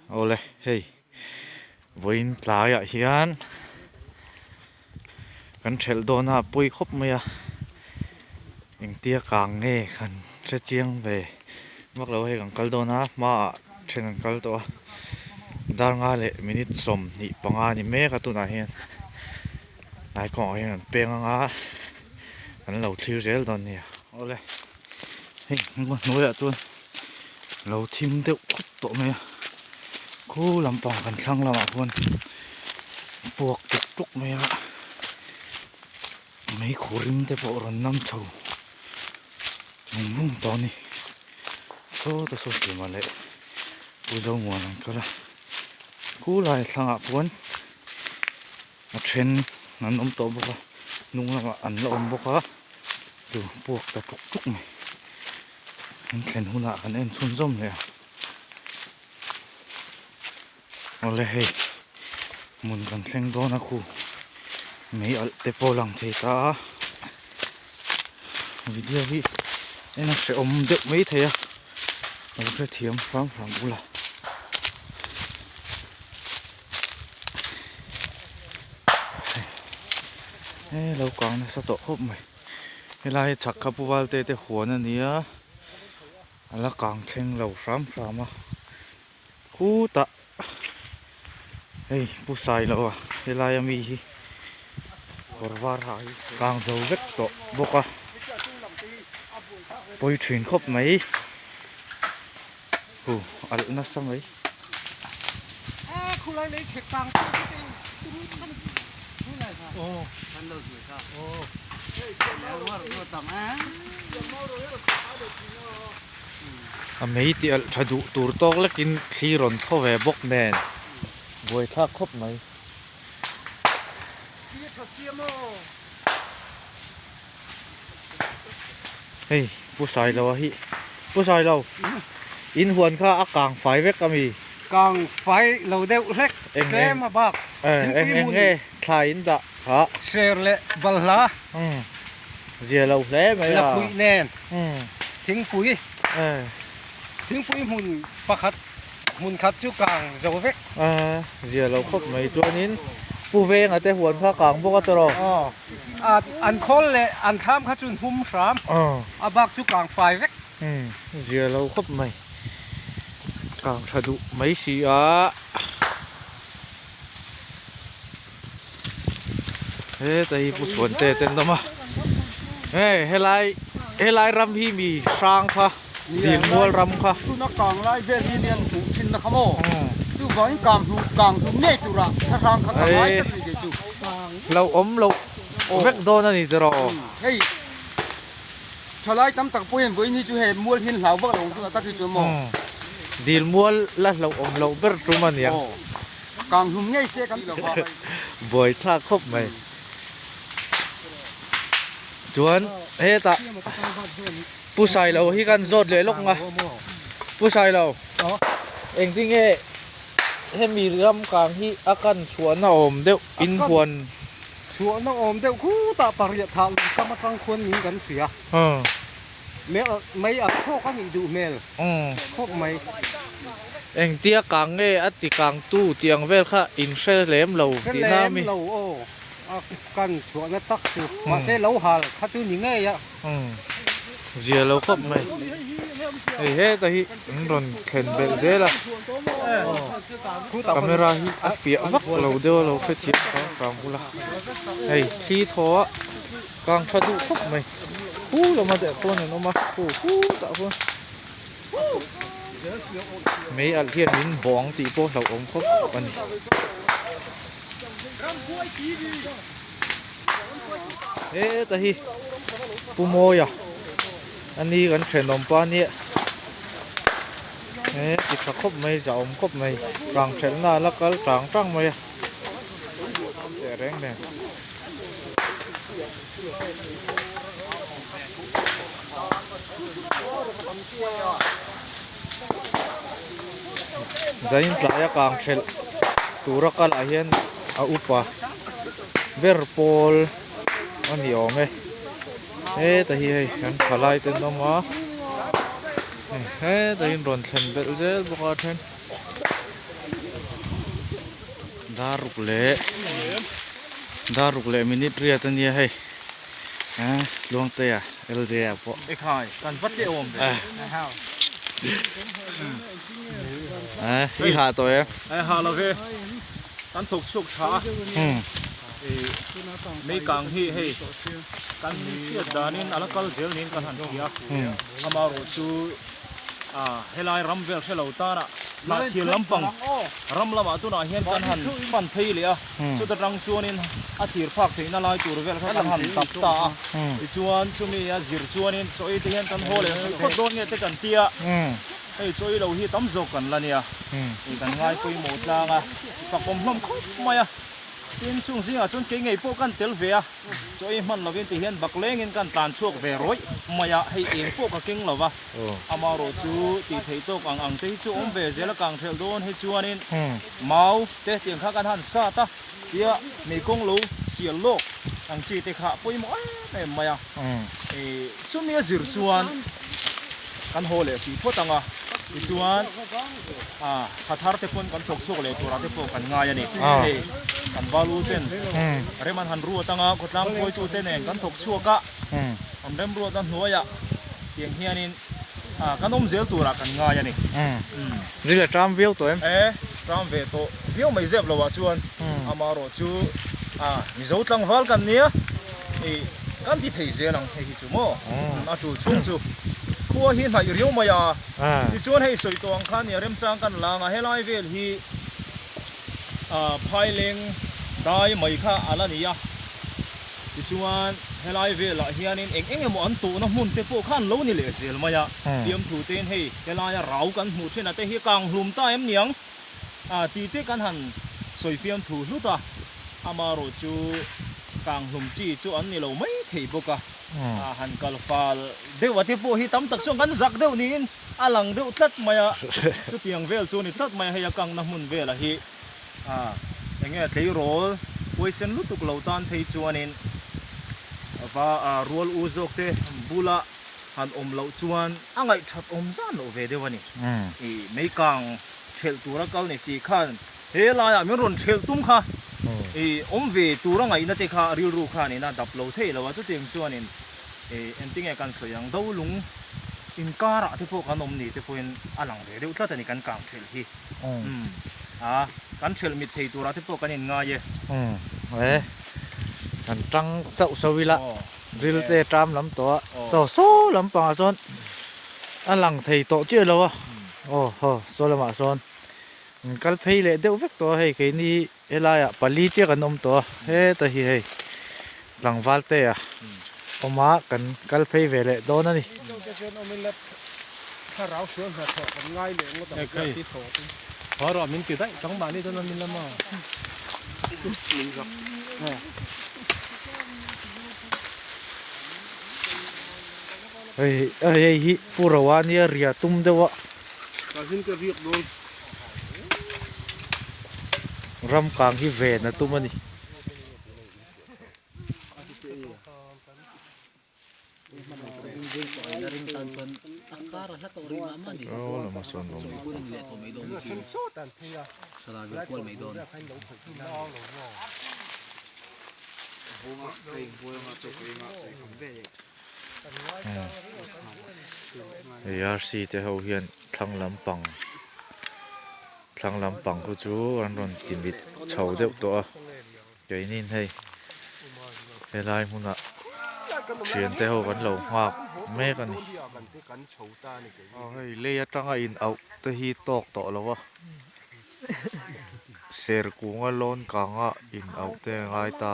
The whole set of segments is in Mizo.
Awle hei vawiin tlaiah hian kan thelh dawn a pawi khawp mai a engtia kang nge kan hre chiang ve vak lo hei kan kal dawn a hmaah then an kal tawh a dar nga leh minute 25 a ni mek a tunah hian tlai kawngah hian an peng anga kan lo thlir zel dawn nia awle hei hnuaiah chuan lo thim deuh khup tawh mai a khu lampang kan thlang lamah khuan puak tuk tuk mai a meikhu rim te pawh rawn nam chho vung vung tawh a ni sawta saw tumah leh Pu Zomuan an kal a khu lai thlangah khuan a then an awm tawh bawk a hnung lamah an la awm bawk a chu puak ta tuk tuk mai an thlen hunah kan en chhunzawm leh a awle hei hmun kan thleng dawn a khu mei alh te pawh a lang thei ta a video hi en a hrehawm deuh mai thei a lo hrethiam hram hram ula. He lo kang nasa tawh khawp mai helai hi chhak kha pu valte te huan a ni a a la kang thleng lo hram hram a khutah hei pu sailo a helai ami hi kawr var ha hi kang zo vek tawh bawk a pawi thin khawp mai. Hu alh nasa mai. A mei tih alh tha duh tur tawk lekin thli rawn thaw ve bawk nen buaithlak khawp mai. Hei Pu Sailo a hi Pu Sailo in huan kha a kang fai vek ami? Kang fai lo deuh hlek tlem a bak thingpui hmun eng thla in dah kha ser leh balhla zia lo hle mai a lakhuih nen thingpui thingpui hmun pakhat hmun khat chu kang zo vek. Zia lo khawp mai chuanin Pu Venga te huan kha kang bawk a tawrh aw. An khawl leh an thlam kha chu an hum hram a bak chu kang fai vek. Zia lo khawp mai. Kang tha duh mai si a. Heta hi Pu Chhuante te an awm a. Hei helai helai ram hi mi hrang kha Dilmual ram kha. Tuna kang lai vel hi nia an hmuh thin na kha maw? Chuvangin kang hlu kang hlu ngei tura thla hrang kha ka ngai tlat a ni kei chu. Hlauhawm loh vek dawn a ni chu rawh. Hei thalai tam tak pawh hian vawiin hi chu hei mual hian hlau vak lo ang tunah tak hi chuan maw? Dilmual la hlauhawm loh ber tum a niang. Kang hlum ngei se kan ti lo va. Buaithlak khawp mai. Chuan hetah Pu Sailo hi kan zawt leh lawk nga. Pu Sailo, engtin nge hemi ram kang hi a kan chhuahna awm deuh in huan? Chhuahna awm deuh khutah pariat thah lui kam atang khuan min kan hria. Mei a thlawk a nih duh hmel khawp mai. Engtia kang nge a ti kang tu tih ang vel kha in hre lem lo tihna ami? Hre lem lo aw, a kan chhuahna tak chu. Mahse lo hal kha chu ni ngei a. Zia lo khawp mai. Hei heta hi an rawn thlen belh zel a. Camera hi a fiah vak lo deuh a lo hrethiam hram hram bula. Hei thli thaw a kang tha duh khawp mai. Hu lama deuh pawn an awm a, hu hu tah khuan mei alh hian min bawng tih pawh hlauhawm khawp a ni. Heta hi Pu Mawia a ni kan thenawm pa nia he ti tha khawp mai zahawm khawp mai kang thelhna a la kal tang tang mai a teh reng nen. Zain tlaia kang thelh tura kalah hian a upa ber pawl a ni awm e heta hi hei kan thalai te an awm a heta hi an rawn thlen belh zel bawk a then. Dar ruk leh dar ruk leh minute riat a nia hei eh Tluangtea LJ ah pawh Ekhai kan va tleh awm ve eh i hah tawh em? Eh hah lo ve kan thawk chhuak tha a mei kang hi hei kan hriat danin a la kal zel niin kan han hria amaherawh chu helai ram vel hre lo tana hnahthil lampang ram lamah tunah hian kan han pan phei leh a chuta tang chuanin a thir phak theihna lai tur vel kha kan han tap ta a tichuan chumi a zir chuanin chaw ei te hian kan haw leh hrih phawt dawn nge te kan tia hei chaw ei lo hi tam zawk kan la nia kan ngai pawimawh tlang a fakawm hlawm khawp mai a. Tin, chung zingah chuan kei ngei pawh kan tel ve a, chaw ei hman lovin ti hian bak lengin kan tlan chhuak ve rawih mai a, hei eng pawh ka keng lo va, amaherawh chu tih theih tawk ang ang te hi chu awm ve zel a kang hrelh dawn hi chuanin mau te tiang kha kan han sat a, tia meikawng lo sial lawk ang chi te kha pawimawh em em mai a, chumi a zir chuan kan haw leh hrih phawt ang a, tichuan. Tha thar te pawn kan thawk chhuak leh turah te pawh kan ngai a ni. Hei kan valu ten rem an han ruat anga khawtlang khawitu te nen kan thawk chhuak a, an remruatna hnuaiah tiang hianin kan awm zel turah kan ngai a ni. Ril a ṭam viau tawh em? E, ṭam ve tawh viau mai zep loah chuan amaherawh chu Mizo tlangval kan nia, kan ti thei zel ang hei hi chu maw a ṭul chhung chu khua hi hnaih riau mai a. Tichuan hei sawi tawh ang khan nia remchang kan lang a, helai vel hi phaileng dai mai kha a la ni a. Tichuan helai velah hianin eng eng emaw an tawhna hmun te pawh kha an lo ni leh zel mai a. Fiamthu tein hei helaia rau kan hmuh thin a te hi kang hlum ta em niang tih te kan han sawi fiamthu hlut a, amaherawh chu kang hlum chi chu an ni lo mai thei bawk a. Han kal fal deuh a te pawh hi tam tak chuan kan zak deuh niin a lang deuh tlat mai a, chutiang vel chu a ni tlat mai a, hei a kangna hmun velah hi eng nge tleirawl huaisen lutuk lo tan phei chuanin va rual u zawk te bula han awm loh chuan a ngaihthat awm zan loh ve deuh a ni. Ih mei kang thelh tura kal ni si khan He laiah min rawn hrelh tum kha i awm ve tur a ngaihna te kha rilru khan ina dap lo thei lo a, chutiang chuanin engtinge kan sawi ang do lung inkarah te pawh kan awm ni te pawhin a lang ve deuh tlat a ni kan kang hrelh hi. Umm a kan hrelh mit thei turah te pawh kan inngai e. Umm e kan tang sauh sauh ila ril te ṭam lam tawh a saw saw lampangah sawn a lang thei tawh chiah lo a aw haw saw lamah sawn. An kal phei leh deuh vek tawh a hei keini helaiah pali te kan awm tawh a heta hi hei tlangval te a awm a kan kal phei ve leh dawn a ni. Hei hei hi Pu Roa nia ria tum deuh a. Ram kang hi ven a tum a ni. ARC te ho hian thlang lampang thlang lampang khu chu an rawn ti mit chho deuh tawh a keinin hei helai hmunah thian te ho kan lo nghak mek a ni aw hei lei atanga in auh te hi tawk tawh lo a serkunga lawn kanga in auh te a ngai ta.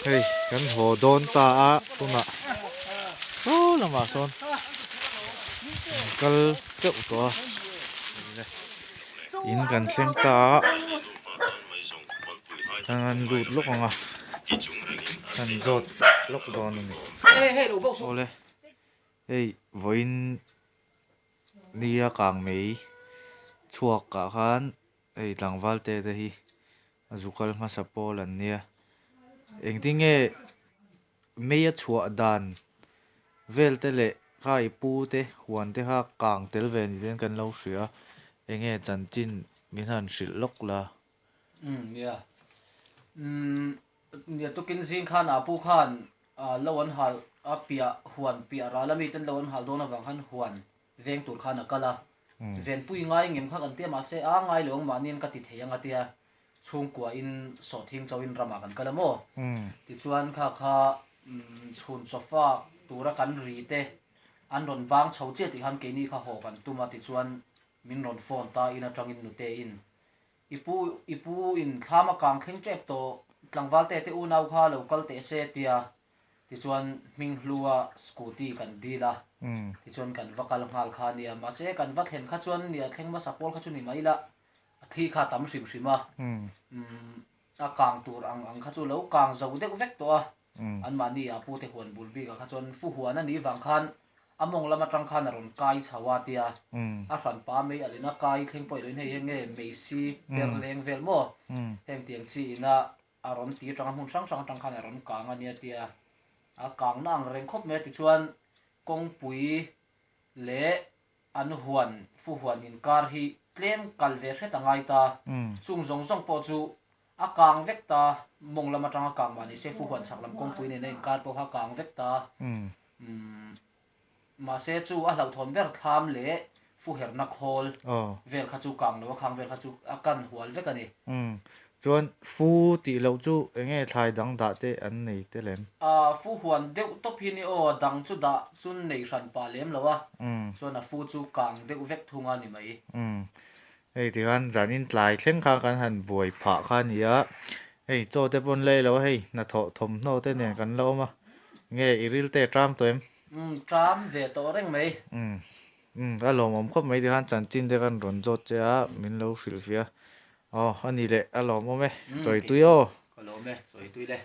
Hei kan haw dawn ta a tunah saw lamah sawn an kal teuh tawh a in kan thleng ta a kan han lut lawk ang a kan zawt lawk dawn a ni awle hei vawiin. nia kang mei chhuak ah khan hei tlangval te te hi a zu kal hmasa pawl an nia engtin nge mei a chhuah dan vel te leh kha i pu te huan te kha kang tel ve ni ten kan lo hria enge chanchin min han hrilh lawk la. Umm nia umm nia tukin zing khan a pu khan ah lo an hal a piah huan piah ral ami ten lo an hal dawn avang khan huan veng tur khan a kal a venpui ngai ngem kha kan tia mahse a ngai lo ang mahni an ka ti thei ang a tia chhungkua in sawhthing chauh in ramah kan kal a maw tichuan kha kha umm chhun chawfa tura kan ri te an rawn vang chho chiah tih khan keini kha haw kan tum a tichuan min rawn phone ta in atangin nute in I pu i pu in thlam a kang thleng tep tawh, tlangval te te unau kha lo kal teh se tia tichuan hming hlua scooty kan dil a, tichuan kan va kal nghal kha nia, mahse kan va thlen kha chuan nia thleng hmasa pawl kha chu ni mai la, a thi kha tam hrim hrim a, a kang tur ang ang kha chu lo kang zo deuh vek tawh a, Anmahni a pute huan bul bikah kha chuan fu huan a nih vang khan a mawng lam atang khan a rawn kai chho a tia a hran pa mei alin a kai thleng pawh ilo in hei heng nge meisi per leng vel maw heng tiang chi ina a rawn ti atanga hmun hrang hrang atang khan a rawn kang a nia tia a kang na ang reng khawp mai a tichuan kawngpui leh an huan fu huan inkar hi tlem kal ve hret a ngai ta chung zawng zawng pawh chu A kang vek ta, mawng lam atanga kang mah ni se fu huan chhak lam kawngpui nena inkar pawh kha a kang vek ta. Mahse chu a hlauhthawn ber thlam leh fu herna khawl vel kha chu kang lo a khang vel kha chu a kan hual vek a ni. Chuan fu tih loh chu eng nge thlai dang dah te an nei te lem? Fu huan deuh tawp hi ni aw, a dang chu dah chu nei hran pah lem lo a, chuan a fu chu kang deuh vek thung a ni mai. Hei tikhan zanin tlai thleng kha kan han buai phah kha a ni a, hei chaw te pawh an la ei lo a, hei hnathawh thawmhnaw te nen kan la awm a, nge i ril te a ṭam tawh em? Umm ṭam ve tawh reng mai. Umm umm a lawmawm khawp mai tikhan chanchin te kan rawn zawt che a, min lo hrilh fiah a, aw a ni leh a lawmawm e, chawi tui aw. Ka lawm e, chawi tui le.